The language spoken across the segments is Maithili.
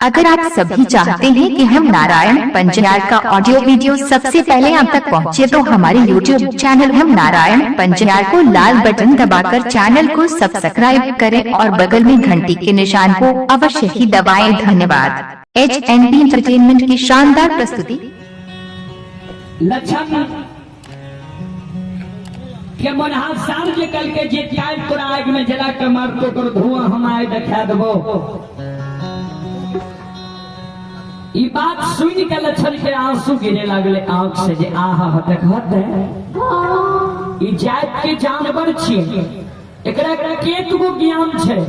अगर आप सभी चाहते हैं कि हम नारायण पंजियार का ऑडियो वीडियो सबसे पहले आप तक पहुंचे तो हमारे YouTube channel हम नारायण पंजियार को लाल बटन दबाकर चैनल को सब्सक्राइब करें और बगल में घंटी के निशान को अवश्य ही दबाएं। धन्यवाद। HNP entertainment की शानदार प्रस्तुति। लक्षण के मनहा सार जे कल के जे काल तोरा आग में जला के मारतो तोर धुआं हम आए देखा देबो। ई बात सुन के लक्षण के आंसू गिरे लागले आंख से जे आहा ह देखत है ई जात के जानवर छिए, एकरा केतगो ज्ञान छै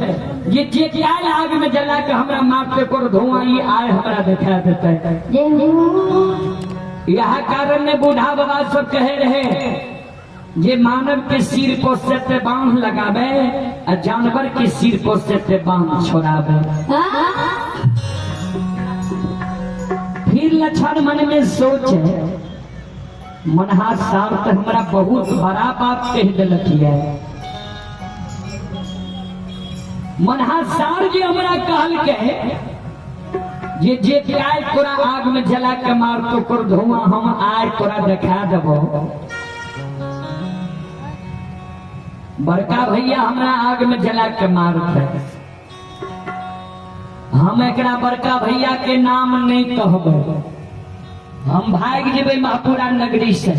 जे जे काल आग में जला के हमरा मारते तोर धुआं ई आए हमरा देखा देते। यह कारण ने बूढ़ा बाबा सब कहे रहे जे मानव के सिर पर से ते बांध लगावे आ जानवर के सिर पर से ते बांध छोड़ावे। फिर लक्षण मन में सोचे मनहा साहब तो हमरा बहुत बड़ा बात कह दिलक है। मनहा सार जी हमरा कहल के जे जे आय तोरा आग में जला के मार तो कर धुआं हम आय तोरा देखा देबो। बड़का भैया हमरा आग में जला के मारते, हम एकरा बड़का भैया के नाम नहीं कहबे, हम भाग जेबै महपुरा नगरी से।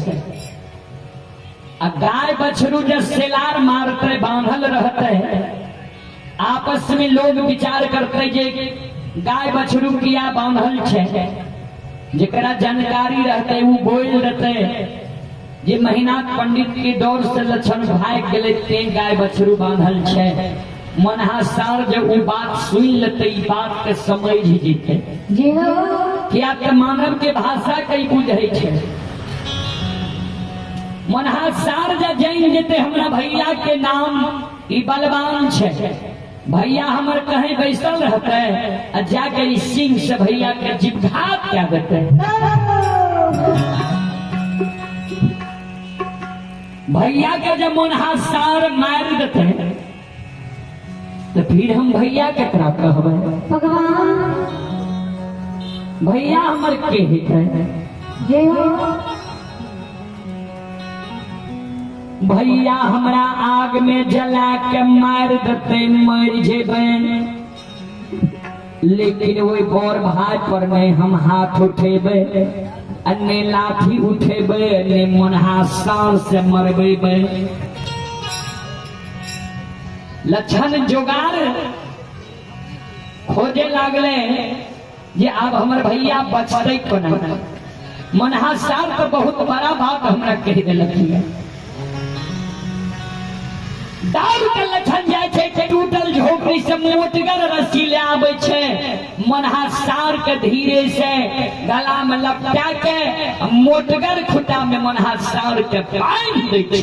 आ गाय बछरू जे सेलार मारते बांधल रहते, आपस में लोग विचार करते जे गाय बछरू किया बांधल छै, जेकरा जानकारी रहते वो बोल देते जे महीनाथ पंडित के दौर से लक्षण भाग गेलै ते गाय बछरू बांधल छै। मनहा सार जे उ बात सुन लेते ई बात के समझ जेते, किया के मानव के भाषा कई बुझै छै। मनहा सार जे जान जेते हमरा भैया के नाम ई बलवान छै, भैया हमर कहीं बैसल रहते आ जाके ई सिंह से भैया के जीवघात क्या देते। भैया के जब मनहा सार मार देते तो फिर हम भैया केकरा कहबै, भगवान भैया हमर के हेतै। भैया हमरा आग में जला के मार देते मर जेबै, लेकिन ओहि बड़ भाई पर नहीं हम हाथ उठेबै, आ ने लाठी उठेबै, ने मनहा साल से मरबेबै। लक्षण जोगार खोजे लागले जे आब हमर भैया बचतै कोना। मनहा सार तो बहुत बड़ा बात हमरा कहि देलक। दौड़ के लक्षण जाइ छै टूटल झोपड़ी से मोटगर रस्सी ले आबै छै, मनहा सार के धीरे से गला में लपटा के मोटगर खुटा में मनहा सार के बांधि दै छै।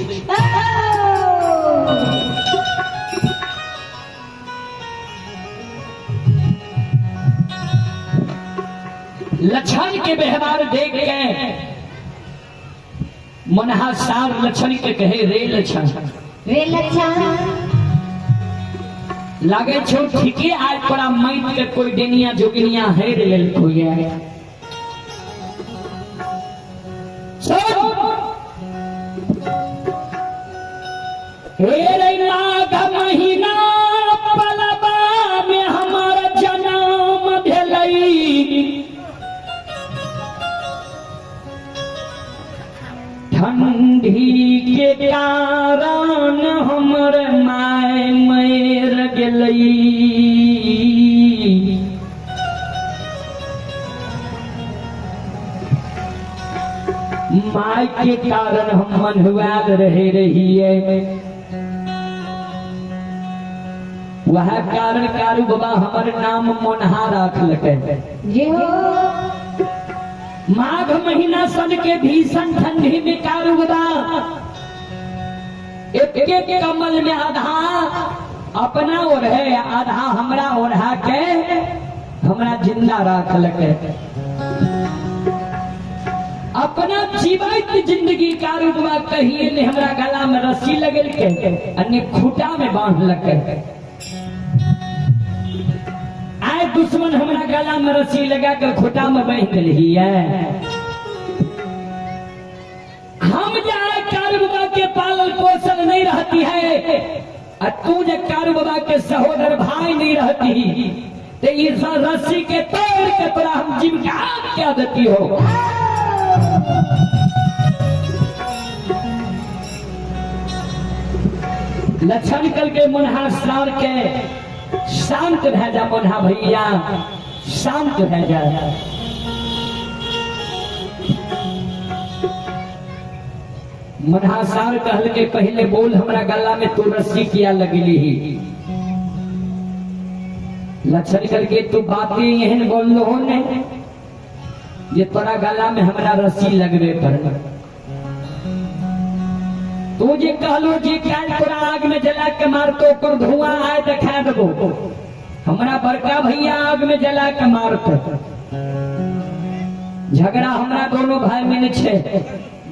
लक्षण के व्यवहार देख के मनहा सार लक्षण के कहे रे लक्षण, रे लक्षण लागे छौ ठीके आज तोरा मैत के कोई डेनिया जोगिनिया हेर लेलको ये। हे रे माघ महीना पलबा में हमर जन्म भेलै, ठंडी के कारण हमर my मर गेलै। My के कारण हम मनहुआल रहे रहिए, वह कारण कारू बाबा हमर नाम मोनहा राखलकै। माघ महीना सन के भीषण ठंडी में कारू बाबा एक एक कमल में आधा अपना ओढ़े आधा हमरा ओढ़ा के हमरा जिंदा राखलकै। अपना जीवैत जिंदगी कारू बाबा कहिए ने हमरा गला में रस्सी लगेलकै आ ने खूटा में बांधलकै। भाई दुश्मन हमरा गला में रस्सी लगा के खोटा में बांधि देलही है। हम जाए कारू बाबा के पालन पोषण नहीं रहती है आ तू जे कारू बाबा के सहोदर भाई नहीं रहती तो इस रस्सी के तोड़ के तोरा हम जिमका क्या देती हो। लक्षण कल के मुन्हा सार के शांत भै जा मुन्हा भैया, शांत भै जा। मुन्हा सार कहल के पहले बोल हमरा गला में तू रस्सी किया लगली ही। लक्षण कल के तू बातें एहन बोल हो ने जे तोरा गला में हमरा रस्सी लगबे पर। तू जे कहलो जे काल तोरा आग में जला के मारतो ओकर धुआं आए देखा देबो, हमरा बड़का भैया आग में जला के मारतो। झगड़ा हमरा दोनों भाई में नहीं छे,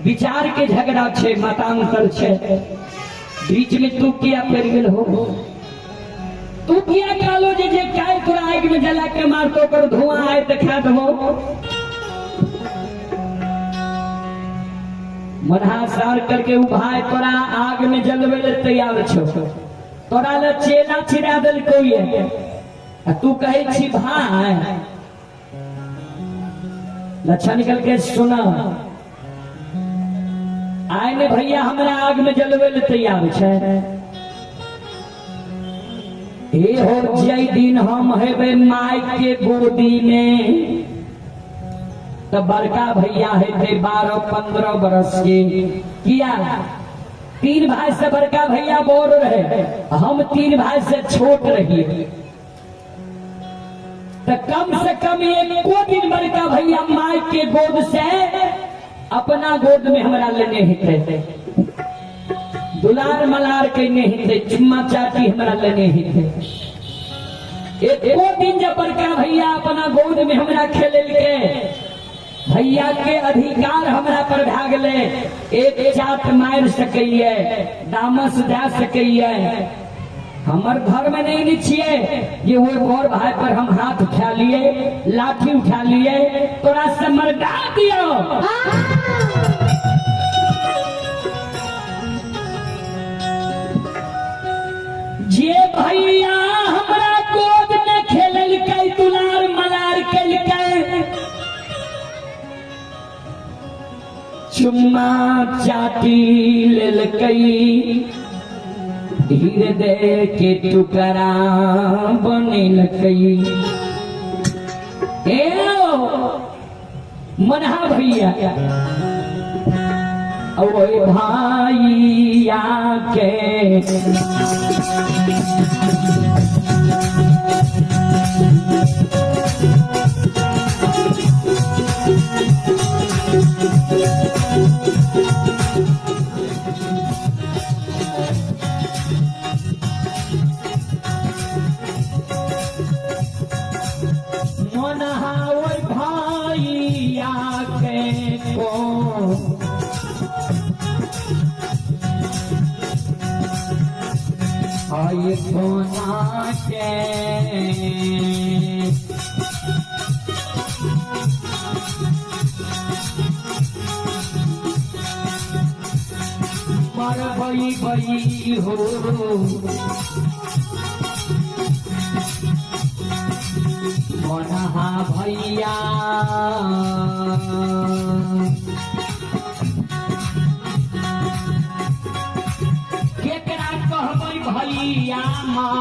विचार के झगड़ा छे, मतांतर छे। बीच में तू किया पड़ गेल हो, तू किया कहलो जे जे काल तोरा आग में जला के मारतो ओकर धुआं आए देखा देबो। मनहा सार करके उ भाई तोरा आग में जलवे ले तैयार छो, तोरा ले चेला छिड़ा देलको ये आ तू कहै छी भाई। लच्छा निकल के सुना आय ने भैया हमरा आग में जलवे ले तैयार छे। ए हो जय दिन हम हेबे माई के गोदी में तो बड़का भैया हेते 12-15 बरस के। किया 3 भाई से बड़का भैया बोर रहे, हम 3 भाई से छोट रहिए। तो कम से कम एको दिन बड़का भैया माई के गोद से अपना गोद में हमरा लेने हेते, दुलार मलार के हेते, चुम्मा चाटी हमरा लेने हेते। एको दिन जब बड़का भैया अपना गोद में हमरा खेल के भैया के अधिकार हमरा पर भए गेलै, एक चाट मारि सकैये, दामस दए सकैये। हमर घर में नहीं ने छियै जे ओहि बड़ भाई पर हम हाथ उठा लिए, लाठी उठा लिए, तोरा से मरदा दियो। जे भैया हमरा गोद में खेललकै, दुलार मलार केलकै, चुम्मा चाटी लेलकै, हृदय के टुकड़ा बनेलकै। ए मनहा भैया ओए भाइया के मनहा ओए भाइया के को आई सोना के मरबई बई हो मनहा भैया केकरा कहबै भैया माँ।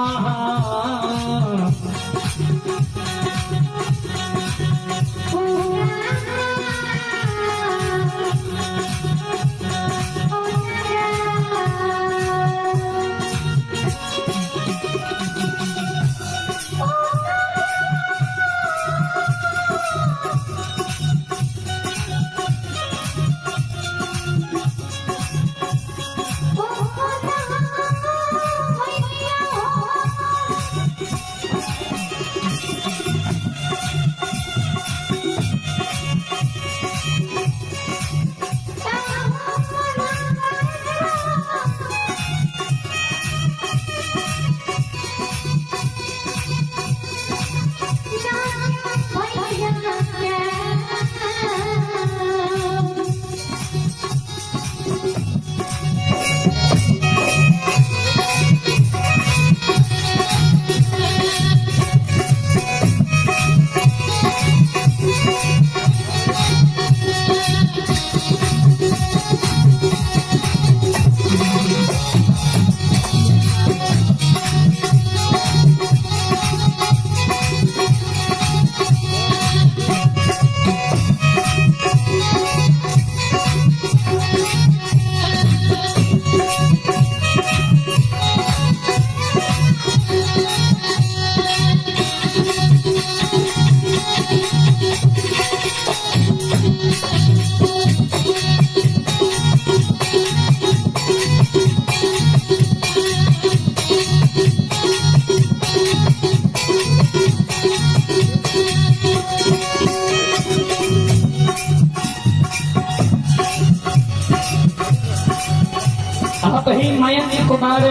अब ही मयंक कुमार,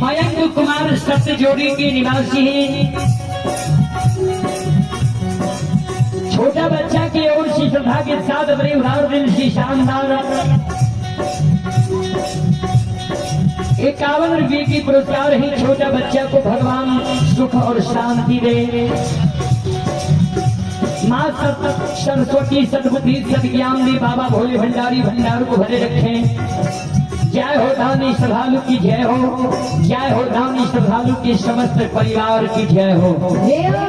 मयंक कुमार सतजोड़ी के निवासी हैं। छोटा बच्चा की ओर से श्रद्धा के साथ बड़े उदार दिल से शानदार 51 रुपये की पुरस्कार ही। छोटा बच्चा को भगवान सुख और शांति दे। माँ सरस्वती सद्बुद्धि सद्ज्ञान दे। बाबा भोले भंडारी भंडारू को भरे रखें। जय हो दानी श्रद्धालु की जय हो। जय हो दानी श्रद्धालु के समस्त परिवार की जय हो। जय हो।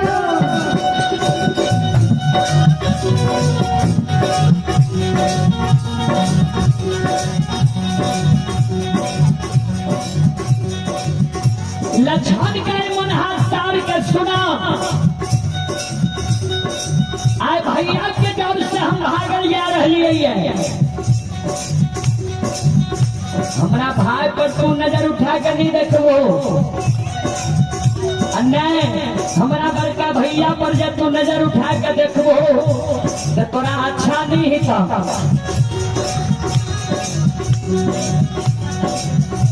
लक्षण के मन हाथ सार के सुना, आय भैया के डर से हम भागल जा रही है। हमरा भाई पर तू नजर उठा के नहीं देखबो। आ नहीं, हमरा बड़का भैया पर जब तू नजर उठा के देखबो तो तोरा अच्छा नहीं हेतौ।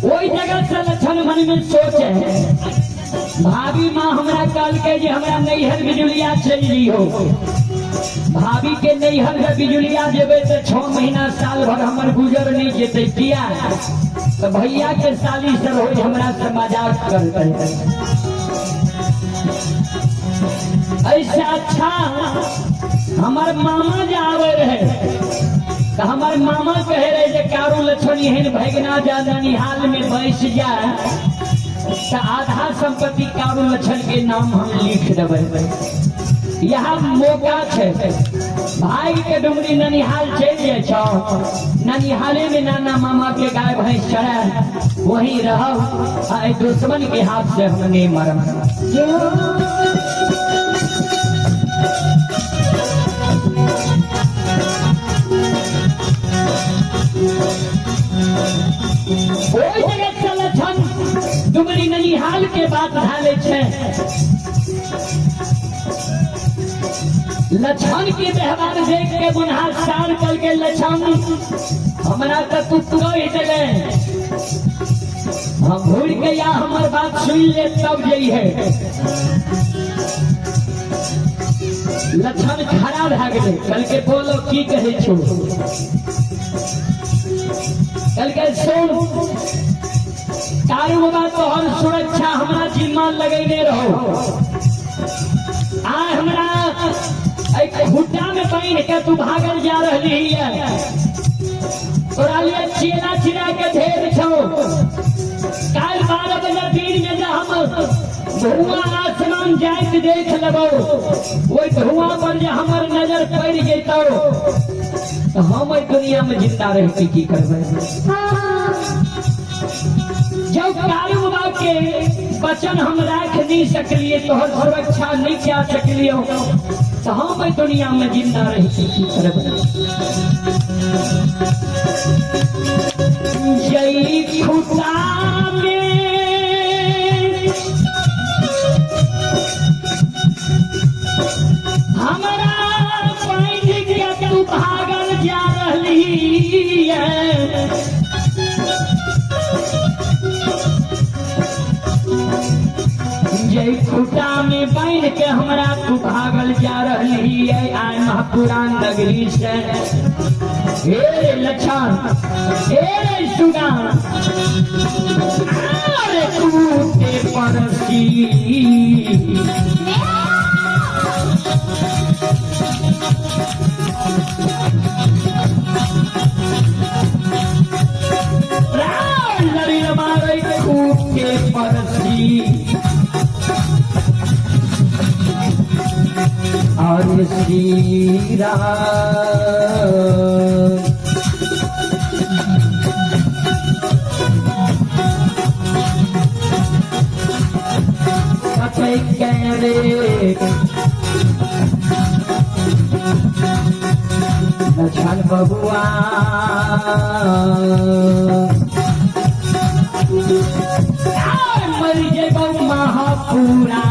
ओहि जगह से लक्षण मन में सोचे, भाभी माँ हमरा कहलकै जे हमरा नैहर बिजुलिया चलि जइहो। भाभी के नैहर में बिजुलिया जेबै तऽ 6 महीना साल भर हमर गुजर नहि जेतै। किया तऽ भैया के साली सब रोज हमरा से मजाक करतै। ऐसे अच्छा हमर मामा जे आबै रहे तऽ हमर मामा कहे रहे जे कारू लक्षण एहन भगना जा ननिहाल में बैस जाए तऽ आधा संपत्ति कारू लक्षण के नाम हम लिख देबै। यहाँ मौका छै, भाई के डुमरी ननिहाल चलि जाइ छौ। ननिहाले में नाना मामा के गाय भैंस चढ़ा वहीं रहब। आ एहि दुश्मन के हाथ से हम नहीं मरब। जय हो। ओहि जगह चल छन डुमरी ननिहाल के बात धाले छै। लक्षण के व्यवहार देख के मुन्हा सार कल के, लक्षण, हमरा तऽ तू कहि देले, हम भूल के या हमर बात सुन ले तब जइहे। लक्षण खड़ा भए गेलै। कहलकै, बोलो, की कहै छौ? कहलकै, सुन कारू बाबा, तोहर सुरक्षा हमरा जिम्मा लगैने रहो। आय हमरा एहि खुट्टा में बान्हि के तू भागल जा रहली है। तोरा लिए चेला चिरा के ढेर छौ। काल्हि 12 बजे दिन में जे हम धुआं आसमान जाइत देख लेबौ, ओहि धुआं पर जे हमर नजर पड़ि जैतौ तऽ हम एहि दुनिया में जिंदा रह के की करबै? जब कारू बाबा के वचन हम राख नहीं सकलिए, तोहर सुरक्षा नहीं कह सकलिए, तो हम एहि दुनिया में जिंदा रह के की करबै? जई खुटा में हमरा बान्हि के तू भागल जा रहली है। जय खुटा में बान्हि के हमरा तू भागल जा रहली है आय महापुराण नगरी से। हे लक्षण, हे रे सुगा, अरे कूटे परसी। लड़ी मारे कूटे परसी और श्री राम। कतै के रे लक्षण बबुआ, मर जेबौ महापुरा।